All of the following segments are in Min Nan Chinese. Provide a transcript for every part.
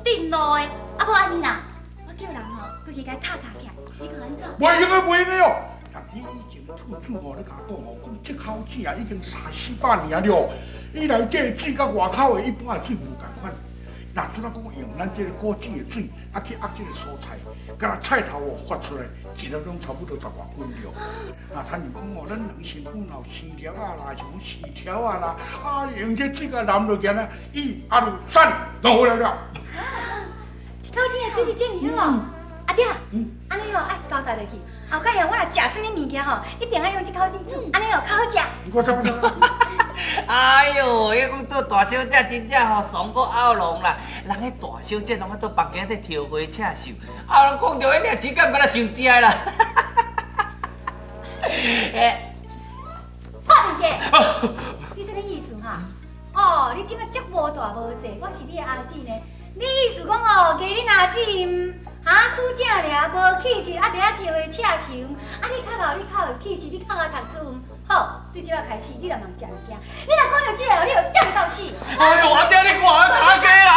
鎮路的。啊，無按呢啦，我叫人吼過去共伊敲敲起來，你看按怎？袂用的，袂用的哦。人彼以前的厝主吼，你共我講吼，講這口井啊已經三四百年了，伊內底的水佮外口的一般的水無仝款。若陣仔講用咱這個古井的水，啊去壓這個蔬菜，敢若菜頭哦發出來，一粒攏差不多十外斤了。若親像講哦，咱人身軀若有生粒仔啦，像講生條仔啦，啊用這水共淋落去呢，一、二、三，攏好了了。這口井的水質這爾好哦，阿爹，按呢哦愛交代落去，後蓋哦我若食啥物物件吼，一定愛用這口井煮，按呢哦較好食。我知我知。哎喲，彼講做大小姐真正吼慫閣漚狼啦！人彼大小姐攏愛佇房間底挑花刺繡，啊，人講著彼爾錢敢毋敢若傷食啦？欸，拍面姐，你啥物意思哈？哦，你這擺足無大無細，我是你的阿姊呢。你意思講哦，嫁恁阿姊哈煮正爾，無氣質，啊袂曉挑花刺繡，啊你較𠢕，你較有氣質，你較𠢕讀書。好，對這擺開始，你若茫食物件，你若講著這個，你就點到死。哎喲，阿爹你看打假啦！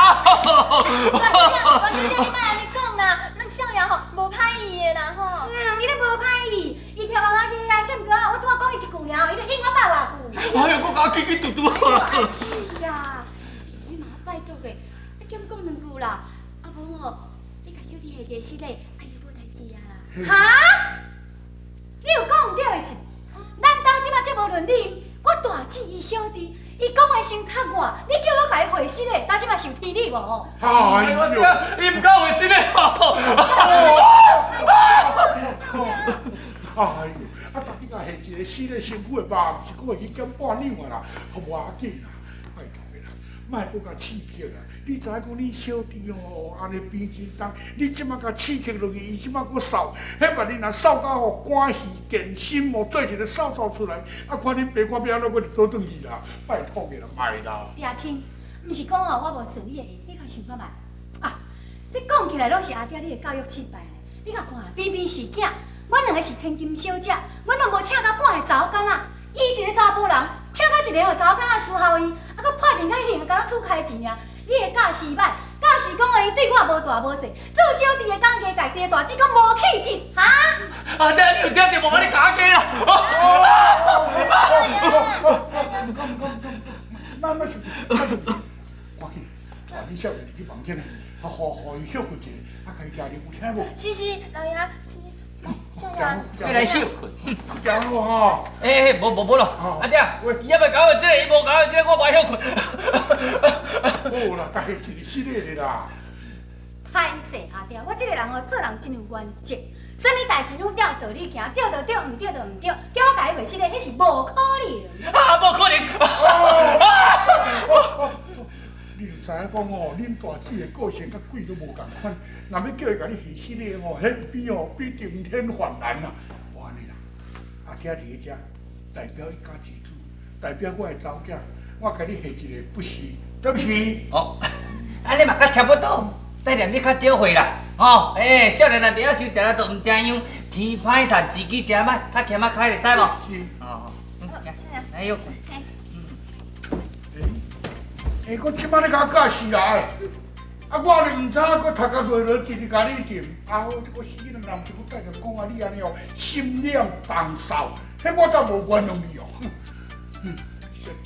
大小姐，大小姐，你莫按呢講啦，咱少爺吼無歹意的啦吼。嗯，伊咧無歹意，伊跳到哪去啊？甚至啊，我拄仔講伊一句爾，伊就應我百外句。哎喲，閣共我起起嘟嘟。阿姊呀，你嘛拜託的，你減講兩句啦。啊無吼，你共小弟下一個失禮，啊伊無代誌啊啦。哈？你有講毋對的是，咱兜這擺這無倫理，我大姊伊小弟，伊講話先插我，你叫我共伊回失禮，兜這擺受天理無？哎喲，伊毋敢回失禮。哎喲，啊，逐日共下一個死咧身軀的肉，毋是閣會去減半兩啊啦，好無要緊啦，拜託的啦，莫閣共刺激啦。你知影講你小弟吼，按呢變真重，你這擺共刺激落去，伊這擺閣瘦，彼擺你若瘦甲吼肝虛健心哦，做一個瘦瘦出來，啊，看恁爸看欲按怎閣佇倒轉去啦，拜託的啦，莫啦。爹親，毋是講哦，我無順你的意，你較想看覓啊？這講起來攏是阿爹你的教育失敗咧。你較看，偏偏是囝，阮兩個是千金小姐，阮攏無請到半個查某囡仔，伊一個查埔人，請到一個吼查某囡仔私校院，啊，閣破面甲彼個敢若厝開錢爾。你的教示歹，教示講哦，伊對我無大無細，做小弟的敢加家己的大姊講無氣質，哈？阿爹，你有聽著無？你共我假啦！慢慢生氣，慢生氣，趕緊，帶恁少爺入去房間，啊，予伊歇睏一下，啊，共伊食啉有聽無？是是，老爺，是少爺。欲來歇睏。行咯吼。欸，無無無咯，阿爹，伊猶未共我這個，伊無共我這個，我無愛歇睏。好啦，共下一個失禮的啦。歹勢阿爹，我這個人哦，做人真有原則，啥物代誌攏照道理行，對就對，毋對就毋對，叫我共伊回失禮，彼是無可能。啊，無可能！你就知影講哦，恁大姊的個性佮鬼都無仝款，若欲叫伊共你下失禮吼，彼比哦比登天還難啊！無按呢啦，阿爹佇咧遮代表一家之主，代表我的查某囝，我共你下一個不是，對不起。哦，按呢嘛閣差不多，但念你較少歲啦，吼，欸，少年人袂曉收食力都毋知樣，錢歹趁，時機誠歹，較欠仔開就知無？是。哦，嗯，謝謝。哎喲。欸，我這擺咧共我教示啦，啊，我咧毋知影，閣讀甲落落，一直共你念。啊好，這個死人人是閣繼續講啊，你按呢哦，心軟動瘦，彼我才無原諒你哦。哼，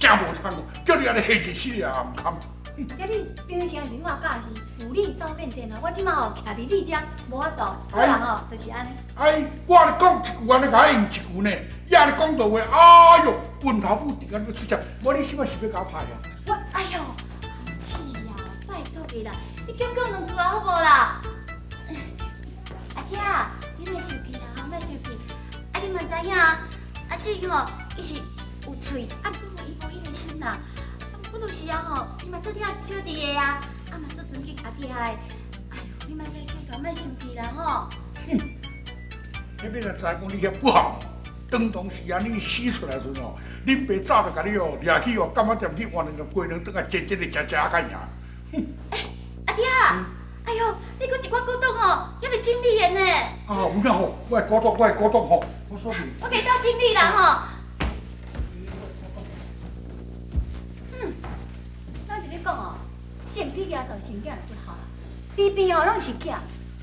真無通哦，叫你按呢下一世也毋堪。這你平常時我教是有理走變天啊，我這擺吼徛佇你遮無法度，做人吼就是按呢。哎，我咧講一句，按呢共我應一句呢，伊按呢講到話，哎喲，笨頭母直間欲出聲，無你這擺是欲共我拍啊？我哎喲，姊呀，拜託你啦，你減講兩句啊，好無啦？阿囝，你莫生氣啦，莫生氣。啊，你嘛知影，阿姊吼，伊是有喙，啊，毋過吼，伊無彼个心啦。啊，毋過就是啊吼，伊嘛足疼小弟的啊，啊嘛足尊敬阿弟的。哎喲，你莫再計較，莫生氣啦吼。哼，彼欲若知講你遐不好，當當時啊，你死出來時陣哦，恁爸早就共你哦掠去哦，柑仔店去換兩粒雞卵轉來，煎煎的食食啊較贏。哼。欸，阿弟啊，哎喲，你閣一寡古董哦，猶未整理的呢。啊，有影吼，我的古董，我的古董吼，我說我共伊鬥整理啦吼。嗯，咱佇咧講哦，聖體耶穌生囝就不孝啦。比比吼攏是囝，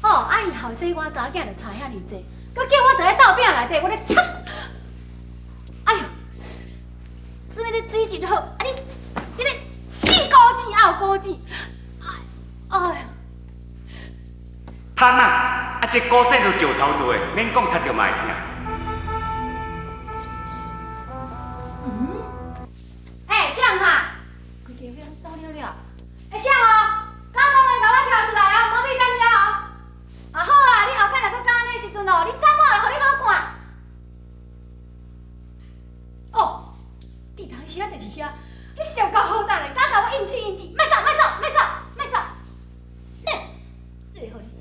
吼啊伊後生我查某囝就差遐爾濟，閣叫我佇咧鬥餅內底，我咧擦，哎喲，啥物咧水質好，啊你你咧死古井還有古井，哎喲，窗仔，啊，這古井都石頭做的，免講踢著嘛會疼。嗯，欸，誰哈？規家伙走了了，欸，誰哦？敢講話共我跳出來哦，無變等遐哦。啊好啊，你後擺若閣敢按呢時陣哦，你走我來予你好看。哦，佇當時啊，就是遐，你是有夠好膽的，敢共我應喙應舌，莫走，莫走，莫走，莫走。哼，最好你死，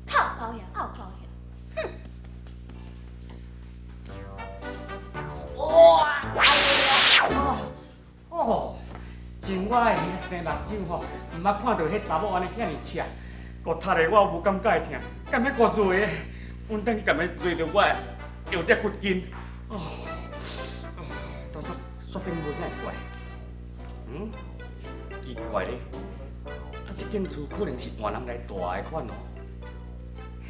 臭狗兄，漚狗兄，哼。哇！哎呦！哦，真我的生目睭吼，毋捌看著彼查某按呢遐爾赤，閣踢得我無感覺會疼，敢欲閣锐的，阮等去共伊锐著我的腰脊骨筋。哦，哦，煞煞顶無啥會怪。嗯，奇怪咧，啊，這間厝可能是換人來蹛的款哦。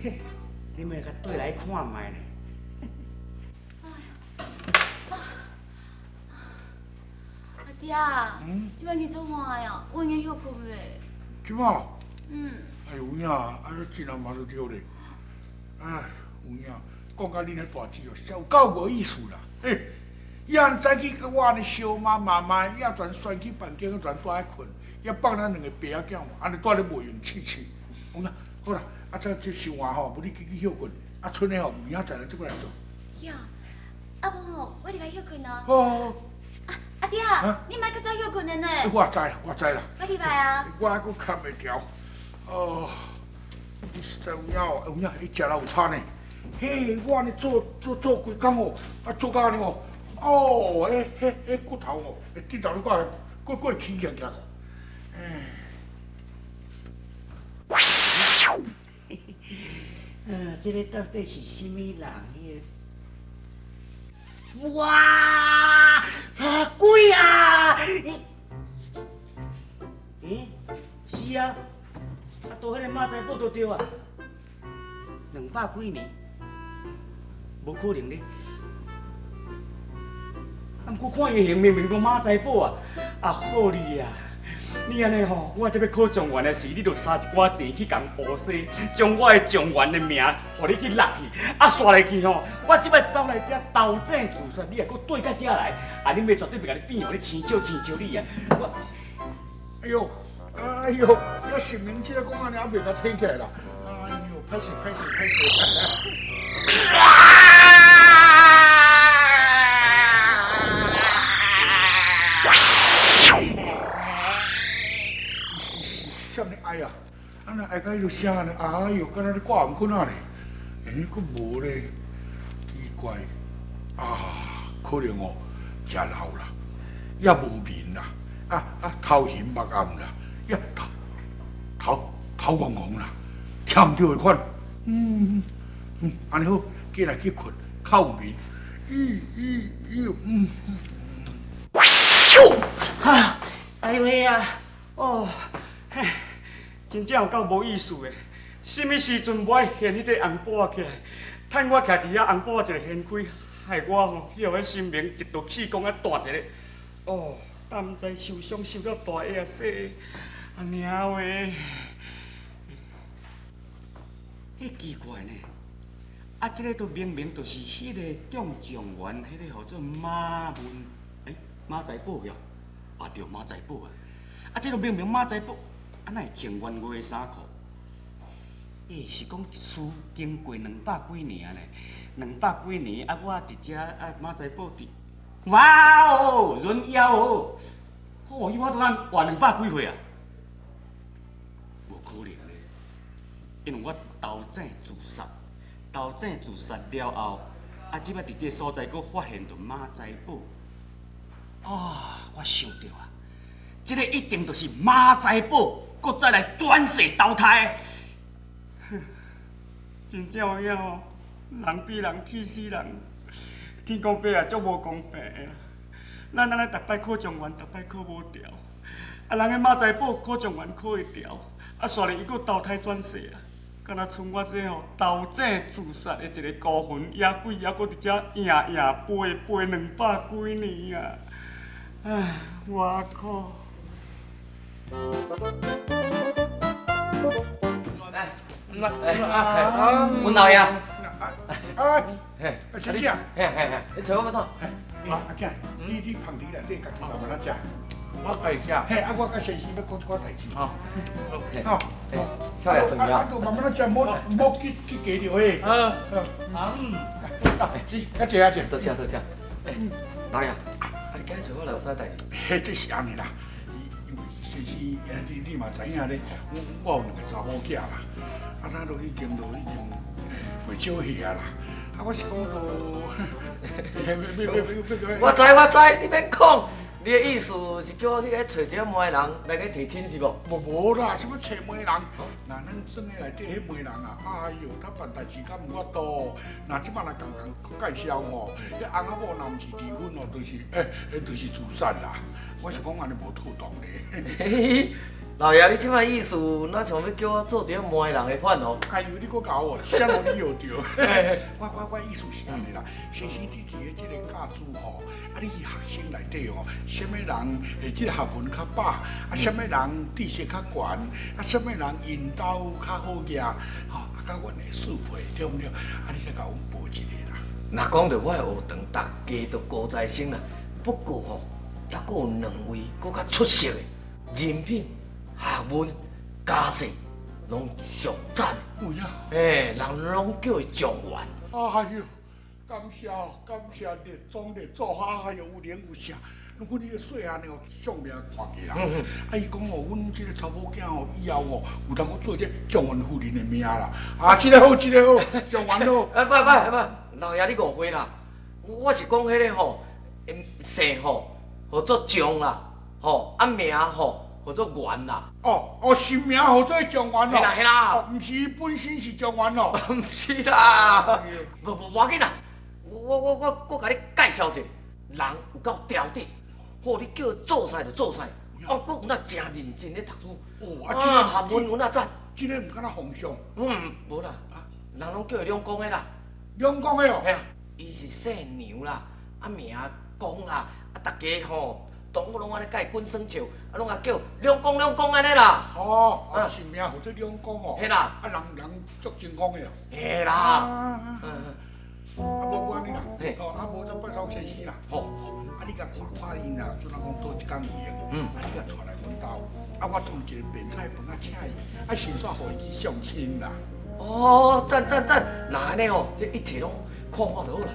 嘿，你們共綴來看覓咧。阿爹，這擺去做換呀？我會用歇睏袂？這擺？嗯。哎有影，啊，這真嘛都對咧。哎，有影，講甲恁彼大姊哦，實有夠無意思啦。嘿，伊按早起佮我按呢相罵罵罵，伊也全旋去房間，全蹛咧睏，伊放咱兩个爸仔囝按呢蹛咧袂閒試試。有影，好啦，啊這這想換吼，無你去去歇睏，啊賰的吼明仔載來這過來做。呀，啊無吼，我入來歇睏哦。好。啊，阿爹，你莫閣早歇睏的呢。我知，我知啦。我入來啊。我還閣崁袂牢。哦，你實在有影哦，有影，彼食了有差呢。嘿，我按呢做做做規工哦，啊做甲按呢哦，哦，彼彼彼骨頭哦，會直頭咧掛，閣閣會起起來。哎。這个到底是啥物人？彼个？哇！啊，鬼啊！欸，是啊，啊，到彼个马财宝都对啊，200几年，无可能咧。啊，毋过看伊形明明讲马财宝啊，啊好你啊，你按呢吼，我伫欲考状元的时，你就捎一寡钱去共乌西，將我的狀元的名，予你去落去，啊煞落去吼，我這擺走來遮投井自殺，你也閣綴到遮來，啊你媽絕對袂共你變，予你生笑生笑你啊！我，哎喲，哎喲，我實名這个講按呢，猶袂共提起來啦。哎喲，歹勢歹勢歹勢。啥物哀啊？啊那哀甲彼落声呢？哎哟，敢若咧掛紅棍仔呢？欸，閣無咧，奇怪，啊，可能哦，食老啦，也無眠啦，啊啊，頭昏目暗啦，也頭頭頭怣怣啦，忝著的款。嗯嗯，按呢好，過來去睏，較有眠。咦咦咦，嗯嗯。啊，哎喂啊，哦，嘿，真正有夠無意思的。啥物時陣無愛現彼個紅布仔起來，趁我徛佇遐紅布仔一个掀開，害我吼去予彼神明一道氣功啊彈一个，哦，敢毋知受傷受了大个啊細个，啊娘喂！彼奇怪呢，啊，這个都明明就是彼個中狀元，彼個號做馬文，欸，馬財寶哟，啊對，馬財寶啊，啊，這个明明馬財寶，啊，哪會穿阮月的衫褲？欸，是講事經過200幾年呢，200幾年啊，我佇遮啊，馬財寶佇，哇哦，人妖哦，哦，伊我都通活200幾歲啊？無可能咧，因為我投井自殺，投井自殺了後，啊，這擺佇這所在閣發現著馬財寶，啊，我想著啊，這个一定就是馬財寶，閣再來轉世投胎。真正有影吼，人比人氣死人，天公伯也足無公平的啦。咱按呢逐擺考狀元，逐擺考無著，啊，人彼马财宝考状元考会牢，啊，煞咧伊阁投胎转世啊，敢若賰我這吼投井自殺的一个孤魂野鬼，猶閣佇遮營營飛飛200幾年啊！唉，偌苦。來，阮老爺。哎，先生，嘿嘿嘿，你揣我欲創？阿囝，你旁佇內底家己慢慢仔食。我家己食。嘿，啊，我佮先生欲講一寡代誌。好。好。少爺算啊，啊，慢慢仔食，莫莫去去加著彼。嗯。嗯。啊，坐啊坐。多謝多謝。欸，老爺，啊，你今日揣我來有啥代誌？嘿，這是按呢啦。因為先生，你嘛知影咧，我有兩个查某囝啦，啊，咱都已經袂少戲啊啦。啊，我是講都，我知我知，你免講，你的意思是叫我去遐揣一个媒人來共提親是無？無無啦，啥物揣媒人？若咱庄的內底彼媒人啊，哎喲，他辦代誌敢有法度。若這擺若共人介紹吼，彼翁仔某若毋是離婚哦，就是，欸，就是自殺啦。我是講按呢無妥當咧。老爺，你這擺意思，若像欲叫我做一个媒人的款哦？哎呦，你閣教我，啥物你學著？我意思是按呢啦，先生你佇咧這个教書吼，啊，你去學生內底吼，啥物人的這个學問較飽，啊，啥物人知識較懸，啊，啥物人𪜶兜較好額，吼，啊，佮阮會適配，對毋對？啊，你才共阮報一个啦。若講著我的學堂，逐家都高材生啦，不過吼，猶閣有兩位閣較出色的，人品、學問、家世，攏上讚。有影？欸，人攏叫伊狀元。哎喲，感謝感謝列宗列祖，哎喲，有靈有聖。阮彼个細漢哦，相命看過啦。啊，伊講哦，阮這个查某囝哦，以後哦，有通閣做這狀元夫人的命啦。啊，這个好，這个好，狀元好。哎，不不不，老爺你誤會啦。我是講彼个吼，姓吼，號做狀啦，吼，啊名吼，號做元啦。哦哦，姓名號做狀元哦。嘿啦嘿啦。毋是伊本身是狀元哦。毋是啦。無無無要緊啦，我共你介紹一下，人有夠刁的，好，你叫伊做啥就做啥。哦，閣有那誠認真咧讀書。哦，啊，學問有那讚。這个毋敢若皇上。嗯，無啦，人攏叫伊兩公的啦。兩公的哦。嘿啊，伊是姓梁啦，啊名公啦，啊逐家吼，當我攏按呢共伊滾耍笑，啊攏啊叫兩公兩公按呢啦。哦，啊姓名號做兩公哦。嘿啦。啊人人足精講的哦。嘿啦。啊無無按呢啦，哦啊無就拜託先生啦。好。啊你共看看𪜶啦，陣仔講佗一工有閒，啊你共帶來阮兜，啊我燙一个便菜飯仔請伊，啊順紲予伊去相親啦。哦，讚讚讚，若按呢吼，這一切攏看好就好啦。